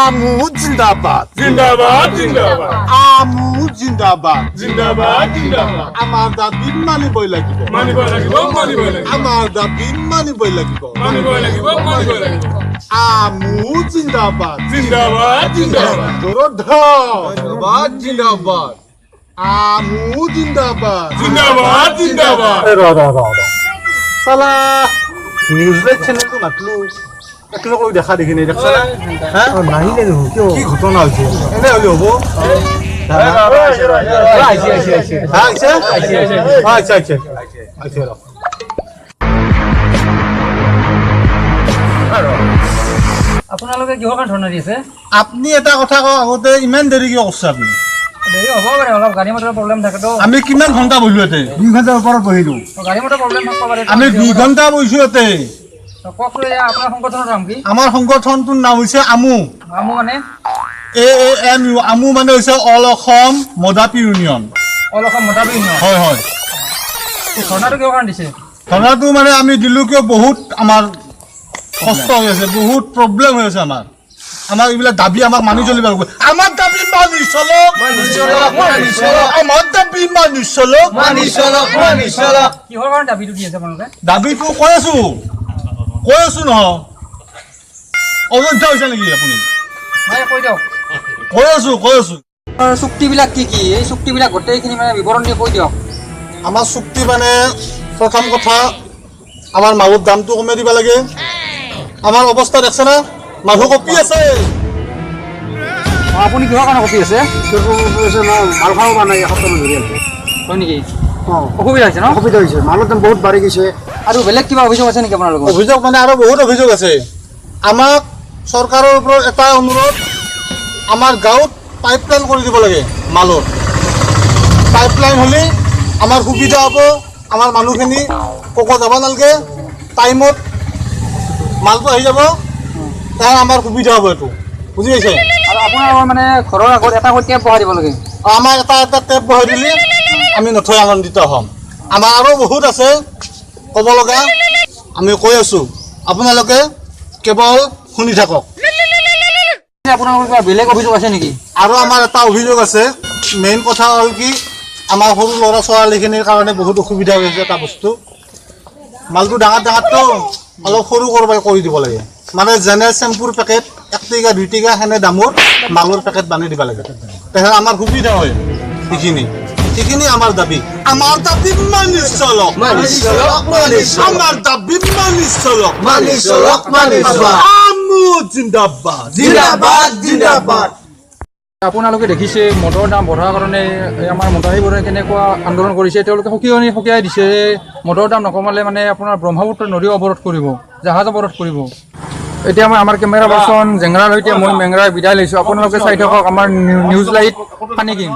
আমু জিন্দাবাদ জিন্দাবাদ জিন্দাবাদ আমু জিন্দাবাদ জিন্দাবাদ জিন্দাবাদ। আমাৰ দাবী মানিবই লাগিব, মানিব লাগিব, মানিব লাগিব, আমাৰ দাবী মানিবই লাগিব, মানিব লাগিব, মানিব লাগিব। আমু জিন্দাবাদ জিন্দাবাদ জিন্দাবাদ। জিন্দাবাদ জিন্দাবাদ। আমু জিন্দাবাদ জিন্দাবাদ জিন্দাবাদ। ৰ ৰ ৰ ৰ চালা নিউজ লাইভ চেনেলটো মাতলো, একেলগে দেখা দেখি নাই, দেখছা না? নাহিলে দেখোন, কিয়? কি ঘটনা হৈছে? এনে হ'লে হ'ব? আপোনালোকে কিহৰ কাৰণে ধৰ্ণা দিছে? আপুনি এটা কথা কওক আগতে, ইমান দেৰি কিয় কৰিছে আপুনি? দেৰি হ'ব পাৰে, অলপ গাড়ী মটৰৰ প্ৰব্লেম থাকেতো। আমি কিমান ঘণ্টা বহিলো ইয়াতে? 2 ঘণ্টাৰ ওপৰত বহিলো। গাড়ী মটৰৰ প্ৰব্লেম থাকিব পাৰে। আমি 2 ঘণ্টা বহিছো ইয়াতে। কওকচোন, এয়া আপোনাৰ সংগঠনৰ নাম কি? আমাৰ সংগঠনটোৰ নাম হৈছে আমু। আমু মানে? এ এ এম ইউ। আমু মানে হৈছে অল অসম মদাপী ইউনিয়ন। অল অসম মদাপী ইউনিয়ন? হয় হয়। ধৰ্ণাটো কিহৰ কাৰণে দিছে? ধৰ্ণাটো মানে আমি দিলো কিয়, বহুত আমাৰ কষ্ট হৈ আছে, বহুত প্ৰব্লেম হৈ আছে আমাৰ। আমাৰ এইবিলাক দাবী আমাক মানি চলিব লাগিব। আমাৰ দাবী মানি চলক, আমাৰ দাবী মানি চলক, মানি চলক, মানি চলক। কিহৰ কাৰণে দাবীটো দি আছে আপোনালোকে? দাবীটো কৈ আছো, কৈ আছো নহয়। অযোধ্যা হৈছে নেকি আপুনি? কৈ দিয়ক। কৈ আছো, কৈ আছো। চুক্তিবিলাক কি কি? এই চুক্তিবিলাক গোটেইখিনি মানে বিৱৰণ দি কৈ দিয়ক। আমাৰ চুক্তি মানে প্ৰথম কথা, আমাৰ মালৰ দামটো কমাই দিব লাগে। আমাৰ অৱস্থা দেখছে না, মানুহ কঁপি আছে। আপুনি কিহৰ কাৰণে কঁপি আছে? মাল খাব পৰা নাই এসপ্তাহমান ধৰি। হয় নেকি? অসুবিধা হৈছে ন? অসুবিধা হৈছে, মালৰ দাম বহুত বাঢ়ি গৈছে। আৰু বেলেগ কিবা অভিযোগ আছে নেকি আপোনালোকৰ? অভিযোগ মানে আৰু বহুত অভিযোগ আছে। আমাক চৰকাৰৰ ওপৰত এটা অনুৰোধ, আমাৰ গাঁৱত পাইপলাইন কৰি দিব লাগে মালৰ। পাইপলাইন হ'লে আমাৰ সুবিধা হ'ব, আমাৰ মানুহখিনি ক'ত যাব নালাগে, টাইমত মালটো আহি যাব, তাৰ আমাৰ সুবিধা হ'ব। এইটো বুজি পাইছে? আৰু আপোনালোকৰ মানে ঘৰৰ আগত এটা টেপ বহাই দিব লাগে। আমাৰ এটা এটা টেপ বহাই দিলে আমি নথৈ আনন্দিত হ'ম। আমাৰ আৰু বহুত আছে ক'ব লগা, আমি কৈ আছোঁ, আপোনালোকে কেৱল শুনি থাকক। আপোনালোকৰ কিবা বেলেগ অভিযোগ আছে নেকি? আৰু আমাৰ এটা অভিযোগ আছে। মেইন কথা হ'ল কি, আমাৰ সৰু ল'ৰা ছোৱালীখিনিৰ কাৰণে বহুত অসুবিধা হৈছে। এটা বস্তু, মালটো ডাঙৰ ডাঙৰটো অলপ সৰু কৰবাই কৰি দিব লাগে। মানে যেনে চেম্পুৰ পেকেট 1 টিকা 2 টিকা সেনে দামৰ মালৰ পেকেট বান্ধি দিব লাগে, তেতিয়াহ'লে আমাৰ সুবিধা হয়। সেইখিনি সেইখিনি আমাৰ দাবী। আমাৰ দাবী মানি চলক, মানি চলক, মানি চলক। আমাৰ দাবী মানি চলক, মানি চলক, মানি চলক। আমু জিন্দাবাদ জিন্দাবাদ জিন্দাবাদ। আপোনালোকে দেখিছে মদৰ দাম বঢ়াৰ কাৰণে আমাৰ মদাহীবোৰে কেনেকুৱা আন্দোলন কৰিছে। তেওঁলোকে সকীয়াই দিছে যে মদৰ দাম নকমালে মানে আপোনাৰ ব্ৰহ্মপুত্ৰ নদী অৱৰোধ কৰিব, জাহাজ অৱৰোধ কৰিব। এতিয়া মই আমাৰ কেমেৰা পাৰ্চন জেংৰাৰ সৈতে মই মেংৰাই বিদায় লৈছোঁ। আপোনালোকে চাই থাকক আমাৰ নিউজ লাইট ফানিকিং।